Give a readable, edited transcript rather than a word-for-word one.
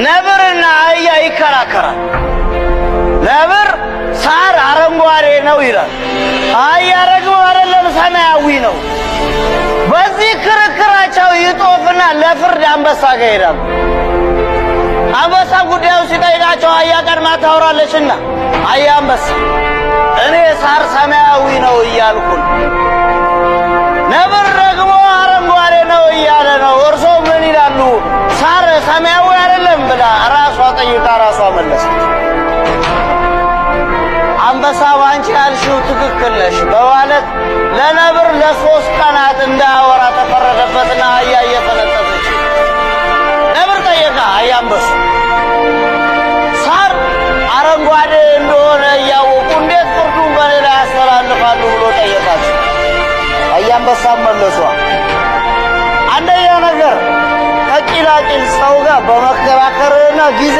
ነብርና አህያ ይከራከራል። ነብር ሳር አረንጓዴ ነው ይላል፣ አህያ ደግሞ አይደለም ሰማያዊ ነው። በዚህ ክርክራቸው ይጦፍና ለፍርድ አንበሳ ጋር ይሄዳሉ። አንበሳ ጉዳዩ ሲጠይቃቸው አህያ ቀድማ ታወራለችና፣ አህያ አንበሳ፣ እኔ ሳር ሰማያዊ ነው እያልኩን፣ ነብር ደግሞ አረንጓዴ ነው እያለ ነው። እርሶ ምን ይላሉ? ሳር ሰማያዊ አይደለም ብላ ራሷ ጠይቃ ራሷ መለሰች። አንበሳ ባንቺ ያልሽው ትክክል ነሽ በማለት ለነብር ለ3 ቀናት እንዳያወራ ተፈረደበትና አህያ እየፈነጠዘች ነብር ጠየቀ። አህያ አንበሳ፣ ሳር አረንጓዴ እንደሆነ እያወቁ እንዴት ፍርዱን በኔ ላይ ያስተላልፋሉ ብሎ ጠየቃቸው። አህያ አንበሳም መለሷ፣ አንደኛ ነገር ከቂላቂል ሰው ጋር በመከራከርና ጊዜ